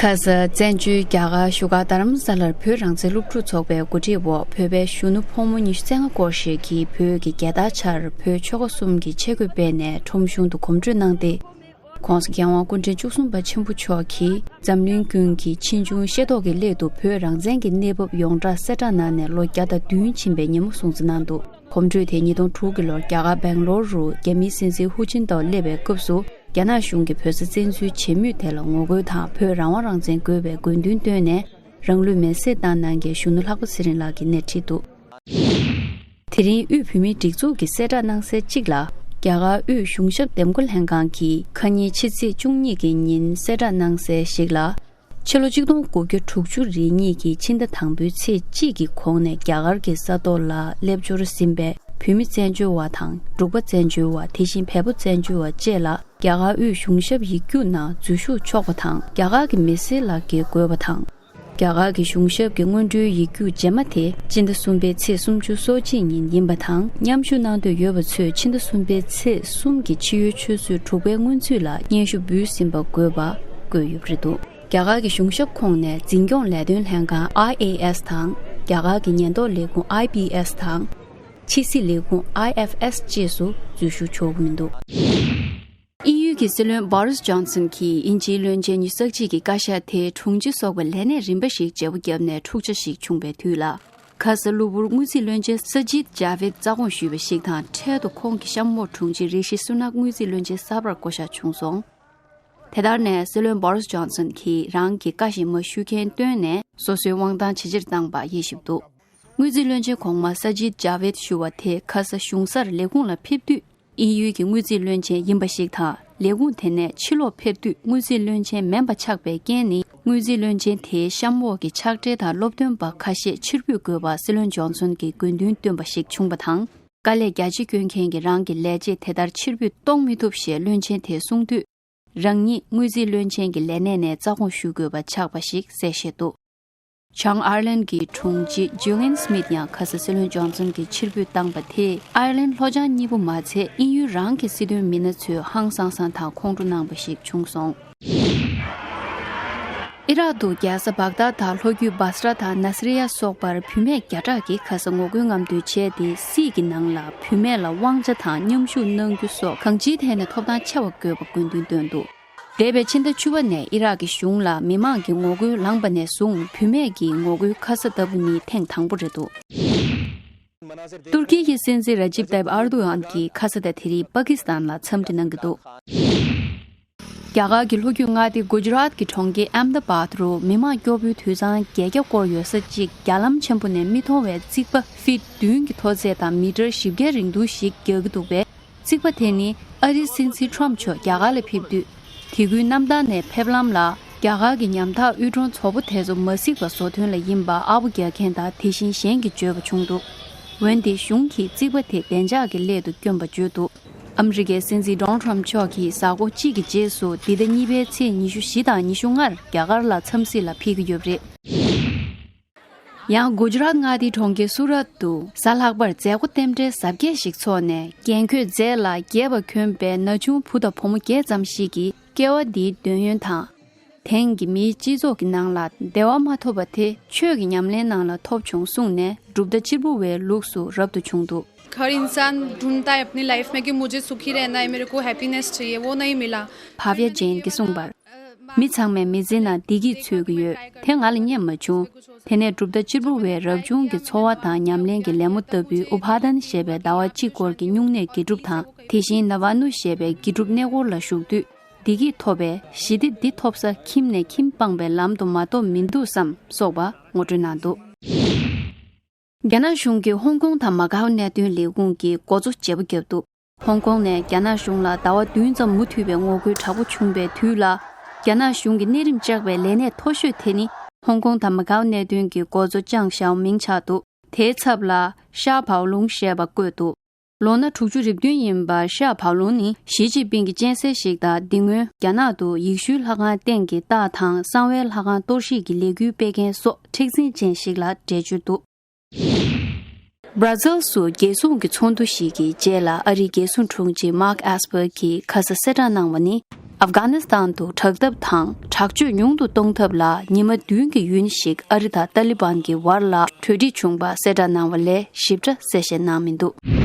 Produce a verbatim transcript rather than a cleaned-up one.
ཁ་ས་བཙན་བྱོལ་རྒྱ་གར་བཞུགས་སྒར་རྡ་རམ་ས་ལར་བོད་རང་བཙན་སློབ་ཕྲུག་ཚོགས་པའི་གོ་སྒྲིག་འོག་བོད་པའི་གཞོན་ནུ་ཕོ་མོ་ཉི་ཤུ་རྩ་ལྔ་སྐོར་ཞིག་གིས་བོད་ཀྱི་རྒྱལ་དར་འཕྱར། བོད་ཆོལ་ཁ་གསུམ་གྱི་ཆས་གོས་སྤེལ་ནས་ཁྲོམ་གཞུང་དུ་གོམ་བགྲོད་གནང་སྟེ། ྋགོང་ས་ྋསྐྱབས་མགོན་སྐུ་ཕྲེང་བཅུ་གསུམ་པ་ཆེན་པོ་མཆོག་གིས་འཛམ་གླིང་ཀུན་གྱིས་ཕྱིས་འབྱུང་ཤེས་རྟོགས་ཀྱི་སླད་དུ་བོད་རང་བཙན་གྱི་གནས་བབ་ཡོངས་གྲགས་གསལ་བསྒྲགས་གནང་ནས་ལོ་བརྒྱ་དང་བདུན་ཕྱིན་པའི་ཉིན་མོ་སྲུང་བརྩི་གནང་འདུག་གོམ་བགྲོད་དེ་ཉིས་སྟོང་དྲུག་གི་ལོར་རྒྱ་གར་སྦེང་ལོར་རུ་རྒྱ་མིའི་སྲིད་འཛིན་ཧུ་ཅིན་ཏའོ་སླེབས་པའི་སྐབས་སུ། རྒྱ་ནག་གཞུང་གིས་བོད་ས་བཙན་འཛུལ་བྱེད་མུས་དེ་ལ་ངོ་རྒོལ་དང་བོད་རང་དབང་རང་བཙན་དགོས་པའི་དགོས་འདུན་བཏོན་ནས། རང་ལུས་མེར་སྲེག་བཏང་གནང་མཁན་གཞོན་ནུ་ལྷག་པ་ཚེ་རིང་ལགས་ཀྱིས་སྣེ་ཁྲིད་འདུག་དེ་རིང་དབུས་བོད་མིའི་སྒྲིག་འཛུགས་ཀྱིས་གསལ་བསྒྲགས་གནང་གསལ་གཅིག་ལ། རྒྱ་གར་དབུས་གཞུང་ཞབས་འདེམས་བསྐོ་ལྷན་ཁང་གིས་ཁ་ཉིན་ཕྱི་ཚེས་བཅུ་གཉིས་ཀྱི་ཉིན་གསལ་བསྒྲགས་གནང་གསལ་ཞིག་ལ། ཕྱི་ལོ་ཆིག་སྟོང་དགུ་བརྒྱ་དྲུག་ཅུ་རེ་གཉིས་ཀྱི་ཕྱི་ཟླ་དང་པོའི་ཚེས་གཅིག་གི་གོང་ནས་རྒྱ་གར་གྱི་ས་ཐོག་ལ་སླེབས་འབྱོར་ཟིན་པའི་བོད་མི་བཙན་བྱོལ་བ་དང་འབྲུག་པ་བཙན་བྱོལ་བ། དེ་བཞིན་བལ་པོ་བཙན་བྱོལ་བ་བཅས་ལ་རྒྱ་གར་དབུས་གཞུང་ཞབས་ཡིག་རྒྱུགས་ནང་འཛུལ་ཞུགས་ཆོག་པ་དང་། རྒྱ་གར་གྱི་མི་སེར་ལ་འགན་དགོས་པ་དང་། རྒྱ་གར་གྱི་གཞུང་ཞབས་ཀྱི་སྔོན་འགྲོའི་ཡིག་རྒྱུགས་རྗེས་མ་དེ་སྤྱི་ཟླ་གསུམ་པའི་ཚེས་སུམ་ཅུ་སོ་གཅིག་ཉིན་ཡིན་པ་དང་། མཉམ་ཞུགས་གནང་འདོད་ཡོད་པ་ཚོས་ཕྱི་ཟླ་གསུམ་པའི་ཚེས་གསུམ་གྱི་ཕྱི་ཡོལ་ཆུ་ཚོད་དྲུག་པའི་སྔོན་ཚུད་ལ་སྙན་ཞུ་འབུལ་ཟིན་པ་དགོས་པ་བཀོད་ཡོད་པ་རེད་འདུག་རྒྱ་གར་གྱི་གཞུང་ཞབས་ཁོངས་ནས་འཛིན་སྐྱོང་ལས་དོན་ལྷན་ཁང་ཨའི་ཨེ་ཨེས་དང་། རྒྱ་གར་གྱི་ཉེན་རྟོག་ལས་ཁུངས་ཨའི་པི་ཨེས་དང་། ཕྱི་སྲིད་ལས་ཁུངས་ཨའི་ཨེཕ་ཨེས་བཅས་སུ་འཛུལ་ཞུགས་ཆོག་གི་མི་འདུག་དབྱིན་ཡུལ་གྱི་སྲིད་བློན་བྷོ་རིས་ཇོན་སན་གྱིས་དབྱིན་ཇིའི་བློན་ཆེན་ཉི་ཤུ་རྩ་གཅིག་གི་བཀའ་ཤག་དེ་དྲུང་ཆེ་སོགས་པའི་ལས་གནས་རིམ་པ་ཞིག་བརྗེ་པོ་བརྒྱབ་ནས་འཁྲུག་ཆ་ཞིག་བྱུང་བའི་དུས་ལ། ཁ་ས་གློ་བུར་དངུལ་རྩིས་བློན་ཆེན་ས་ཇིད་ཇཱ་བེད་རྩ་དགོངས་ཞུས་པ་ཞིག་དང་། འཕྲལ་དུ་ཁོང་གི་གཤམ་འོག་དྲུང་ཆེ་རི་ཤི་སུ་ནག་དངུལ་རྩིས་བློན་ཆེན་གསར་པར་བསྐོ་གཞག་བྱུང་སོང་། དེ་ལྟར་ནས་སྲིད་བློན་བྷོ་རིས་ཇོན་སན་གྱིས་རང་གི་བཀའ་ཞིག་མ་ཞུ་མཁན་བཏོན་ནས་སོ་སོའི་དབང་ཐང་ཇེ་ཆེར་བཏང་པ་དབྱེ་ཞིབ་འདུག་དངུལ་རྩིས་བློན་ཆེན་གོང་མ་ས་ཇིད་ཇཱ་བེད་ཞུ་བ་དེ་ཁ་ས་གཞུང་སར་ལས་ཁུངས་ལ་ཕེབས་དུས། དབྱིན་ཡུལ་གྱི་དངུལ་རྩིས་བློན་ཆེན་ཡིན་པ་ཞིག་དང་། ལས་ཁུངས་དེ་ནས་ཕྱིར་ལོག་ཕེབས་དུས་དངུལ་རྩིས་བློན་ཆེན་མིན་པ་ཆགས་པའི་རྐྱེན་ནི། དངུལ་རྩིས་བློན་ཆེན་དེའི་གཤམ་འོག་གི་ཕྱག་སྦྲེལ་དང་སློབ་སྟོན་པ་ཁ་ཤས་ཕྱིར་འབུད་དགོས་པར་སྲིད་བློན་ཇོན་སོན་གྱིས་དགོས་འདུན་བཏོན་པ་ཞིག་བྱུང་བ་དང་། དཀའ་ལས་རྒྱ་ཆེ་བསྐྱོན་མཁན་གྱི་རང་གི་ལས་བྱེད་དེ་ལྟར་ཕྱིར་འབུད་གཏོང་མི་ཐུབ་ཞེས་བློན་ཆེན་དེས་གསུངས་དུས། རང་ཉིད་དངུལ་རྩིས་བློན་ཆེན་གྱི་ལས་གནས་ནས་རྩ་དགོངས་ཞུ་དགོས་པ་ཆགས་པ་ཞིག་གསལ་བཤད་འདུག་བྱང་ཨར་ལན་གྱི་དྲུང་ཆེ་ཇུ་ལིན་སྨིད་ཡང་ཁ་ས་སྲིད་བློན་ཇོན་སོན་གྱིས་ཕྱིར་འབུད་བཏང་པ་དེས་ཨར་ལན་ལྷོ་བྱང་གཉིས་པོ་མ་ཚད་དབྱིན་ཡུལ་རང་གི་སྲིད་དོན་མི་སྣ་ཚོས་ཧང་སང་སང་དང་ཁོང་ཁྲོ་གནང་པ་ཞིག་བྱུང་སོང་། ཨི་རག་ཏུ་རྒྱལ་ས་བག་དཱད་དང་ལྷོ་རྒྱུད་སྦ་སྲ་དང་ནཱ་སི་རི་ཡ་སོགས་པར་བུད་མེད་བརྒྱ་ཕྲག་གིས་ཁ་ས་ངོ་རྒོལ་རྔམ་སྟོན་བྱས་ཏེ། སྲིད་ཀྱི་ནང་ལ་བུད་མེད་ལ་དབང་ཆ་དང་མཉམ་ཞུགས་གནང་རྒྱུ་སོགས་གང་ཅིའི་ཐད་ནས་ཐོབ་ཐང་ཆེ་བ་དགོས་པ་དགོས་འདུན་བཏོན་འདུག་འདས་པའི་ཕྱི་ཟླ་བཅུ་པ་ནས་ཨི་རག་གི་གཞུང་ལ་མི་མང་གི་ངོ་རྒོལ་ལངས་པ་ནས་བཟུང་བུད་མེད་ཀྱི་ངོ་རྒོལ་ཁ་ས་ལྟ་བུ་ནི་ཐེངས་དང་པོ་རེད་འདུག་ཏུར་ཀི་ཡི་སྲིད་འཛིན་ར་ཇིབ་ཏཱིབ་ཨར་དུ་ཨན་གྱིས་ཁ་ས་དང་དེ་རིང་པ་ཀི་སི་ཐན་ལ་འཚམས་འདྲི་གནང་གི་འདུག་རྒྱ་གར་གྱི་ལྷོ་རྒྱུད་མངའ་སྡེ་གུ་ཇི་རཱད་ཀྱི་གྲོང་ཁྱེར་ཨམ་དཱ་བཱད་རུ་མི་མང་སྐྱོ་པོའི་དུད་ཚང་བརྒྱད་བརྒྱ་སྐོར་ཡོད་ས་གཅིག་རྒྱ་ལམ་ཆེན་པོ་ནས་མི་མཐོང་བའི་རྩིག་པ་ཧྥིཊ་བདུན་གྱི་མཐོ་ཚད་དང་མི་ཊར་བཞི་བརྒྱ་རིང་ཐུང་ཞིག་རྒྱག་གི་འདུག་པས། རྩིག་པ་དེ་ནི་ཨ་རིའི་སྲིད་འཛིན་ཁྲོམ་མཆོག་རྒྱ་གར་ལ་ཕེབས་དུས། དེ་ཁུལ་གནམ་ཐང་ནས་ཕེབས་ལམ་ལ། རྒྱ་གར་གྱི་ཉམ་ཐག་དབུལ་གྲོང་ཚོ་པོ་དེ་ཚོ་མ་གཟིགས་པ་བཟོ་དོན་ལ་ཡིན་པ་ཨ་ཕོ་རྒྱག་མཁན་དང་དེ་བཞིན་གཞན་གྱིས་བརྗོད་པ་བྱུང་འདུག་འོན་ཏེ་གཞུང་གིས་རྩིག་པ་དེ་བདེ་འཇགས་ཀྱི་སླད་དུ་བསྐྱོན་པ་བརྗོད་འདུག་ཨ་མི་རི་ཀའི་སྲིད་འཛིན་ཌོ་ནལ་ཊམ་མཆོག་གིས་གཟའ་འཁོར་གཅིག་གི་རྗེས་སུ་འདི་ཟླ་གཉིས་པའི་ཚེས་ཉི་ཤུ་བཞི་དང་ཉི་ཤུ་ལྔར་རྒྱ་གར་ལ་འཚམས་གཟིགས་ལ་ཕེབས་ཀྱི་ཡོད་པ་རེད། ཡང་གུ་ཇི་རཱད་མངའ་སྡེའི་གྲོང་ཁྱེར་སུ་རད་དུ་གཟའ་ལྷག་པར་མཛད་སྒོ་རྟེན་འབྲེལ་གཟབ་རྒྱས་ཤིག་འཚོགས་ནས། རྒྱན་གོས་རྫས་ལ་རྒྱས་པ་གྱོན་པའི་ན་ཆུང་བུ་དང་བུ་མོ་བརྒྱད་ཙམ་ཞིག་གིས་སྐྱེ་བ་འདིའི་འདོད་ཡོན་དང་། དེང་གི་མིའི་སྤྱི་ཚོགས་ཀྱི་ནང་ལ་བདེ་བ་མ་ཐོབ་པ་དེ་ཆོས་ཀྱི་ཉམས་ལེན་ནང་ལ་ཐོབ་བྱུང་གསུངས་ནས་གྲུབ་མཐའ་གཅེར་བུ་བའི་ལུགས་སུ་རབ་ཏུ་བྱུང་འདུག हर इंसान ढूंढता है अपनी लाइफ में कि मुझे सुखी रहना है, मेरे को हैप्पीनेस चाहिए, वो नहीं मिला। བྷ་བྱ་ཇེན་གྱིས་གསུངས་པར། མི་ཚང་མས་མི་ཚེ་ནང་བདེ་སྐྱིད་འཚོལ་གྱི་ཡོད། དེ་ང་ལ་རྙེད་མ་བྱུང་། དེ་ནས་གྲུབ་མཐའ་གཅེར་བུ་བའི་རབ་བྱུང་གི་འཚོ་བ་དང་ཉམས་ལེན་གྱི་ལད་མོ་ལྟ་བུའི་ཨུ་བྷ་དན་ཞེས་པའི་ཟླ་བ་གཅིག་སྐོར་གྱི་སྨྱུང་གནས་དགེ་སྒྲུབ་དང་། དེ་བཞིན་ནཱ་བ་ནུ་ཞེས་པའི་དགེ་སྒྲུབ་གནས་སྐོར་ལ་ཞུགས་དུས། བདེ་སྐྱིད་ཐོབ་པས་ཞི་བདེ་འདི་ཐོབ་ས་ཁྱིམ་ནས་ཁྱིམ་སྤངས་པའི་ལམ་དུ་མ་གཏོགས་མི་འདུག་བསམ་སོགས་པ་ངོ་སྤྲོད་གནང་འདུག་རྒྱ་ནག་གཞུང་གིས་ཧོང་ཀོང་དང་མ་ཀའོ་གནད་དོན་ལས་ཁུངས་ཀྱི་འགོ་གཙོ་བརྗེ་པོ་བརྒྱབ་འདུག་ཧོང་ཀོང་ནས་རྒྱ་ནག་གཞུང་ལ་ཟླ་བ་བདུན་ཙམ་མུ་མཐུད་པའི་ངོ་རྒོལ་དྲག་པོ་བྱུང་བའི་དུས་ལ། རྒྱ་ནག་གཞུང་གིས་གནས་རིམ་བཅག་པའི་ལས་གནས་མཐོ་ཤོས་དེ་ནི་ཧོང་ཀོང་དང་མ་ཀའོ་གནད་དོན་གྱི་འགོ་གཙོ་ཅང་ཞའོ་མིང་ཆགས་འདུག་དེའི་ཚབ་ལ་ཤ་བའོ་ལུང་ཞེས་པ་བཀོད་འདུག་ལོ་ན་དྲུག་ཅུ་རེ་བདུན་ཡིན་པ་ཤ་བའོ་ལུང་ནི་ཞི་ཅིན་ཕིང་གི་སྤྱན་གསལ་ཞིག་དང་། འདི་སྔོན་རྒྱ་ནག་ཏུ་ཡེ་ཤུའི་ལྷ་ཁང་སྟེང་གི་རྟགས་དང་གསང་བའི་ལྷ་ཁང་གཏོར་བཤིག་གི་ལས་འགུལ་སྤེལ་མཁན་སོགས་མཁྲེགས་འཛིན་ཅན་ཞིག་ལ་འགྲེལ་བརྗོད་འདུག་སྦྲ་ཛིལ་སུ་རྒྱལ་སྲུང་གི་ཚོགས་འདུ་ཞིག་གི་རྗེས་ལ་ཨ་རིའི་རྒྱལ་སྲུང་དྲུང་ཆེ་མཱག་ཨེས་པར་གྱིས་ཁ་ས་གསལ་བསྒྲགས་གནང་བ་ནི། ཨབ་གྷ་ནི་སི་ཐན་དུ་དྲག་འཐབ་དང་དྲག་སྤྱོད་ཉུང་དུ་གཏོང་ཐབས་ལ་ཉི་མ་བདུན་གྱི་ཡུན་ཞིག་ཨ་རི་དང་ཏཱ་ལི་བན་གྱི་བར་ལ་གྲོས་འགྲིག་བྱུང་པ་གསལ་བསྒྲགས་གནང་བ་ལས་ཞིབ་ཕྲ་གསལ་བཤད་གནང་མི་འདུག།